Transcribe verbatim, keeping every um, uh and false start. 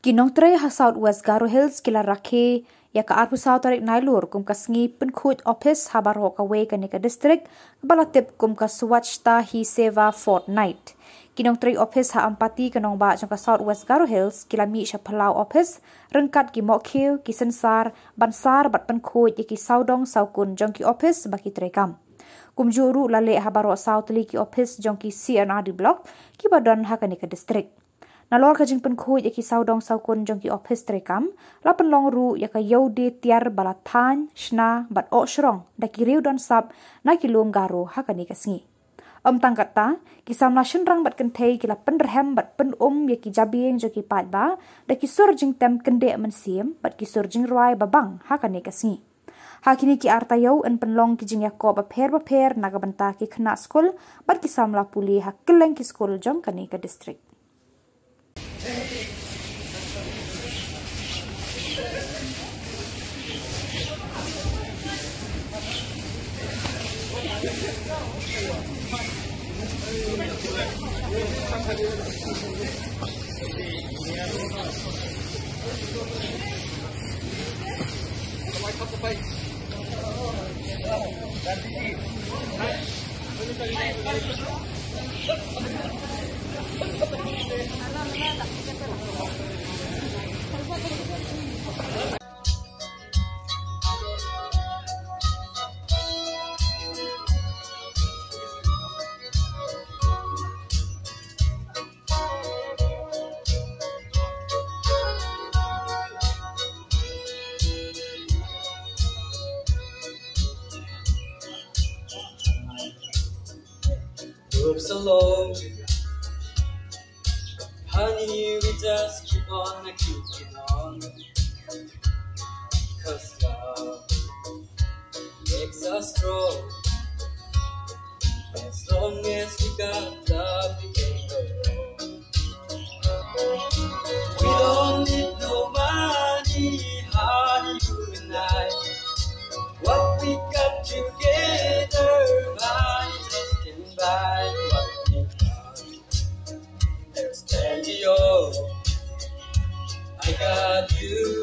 Ki nongtrei ha South West Garo Hills ki la rakhe ïa ka arphew saw tarik Nailur kum ka sngi pynkhuid ophis ha baroh kawei kane ka district, ba la tip kum ka Swachhata Hi Seva Fortnight. Ki nongtrei ophis ha Ampati, ka nongbah jong ka South West Garo Hills, ki la mih sha phyllaw ophis ryngkat ki mohkhiew, ki synsar, ban sar bad pynkhuid ïa ki sawdong sawkun jong ki ophis ba ki treikam. Kumjuh ruh la leh ha baroh saw tylli ki ophis jong ki C and R D block kiba don ha kane ka district. Nalor ka jingpynkhuid ïa ki sawdong sawkun jong ki ophis treikam, la pynlong ruh ïa ka ïewdie tiar ba la thaiñ, shna bad oh shrong da ki riew don sap na ki lum Garo ha kane ka sngi. Ym tang katta, ki samla shynrang bad kynthei ki la pynrhem bad pynum ïa ki jabieng jong ki paidbah da ki sur jingtem kyndeh mynsiem bad ki sur jingrwai ba bang ha kane ka sngi. Ha kine ki ar taïew yn pynlong ki jingïakob bapher bapher na ka bynta ki khynnah skul bad ki samla pule ha kylleng ki skul jong kane ka district. Oops, alone. Honey, we just keep on keeping on. 'Cause love makes us strong. As long as we got love, we can go wrong. We don't need no money, honey, you and I. What we got together, money just can buy what we got. There's plenty of, I got you.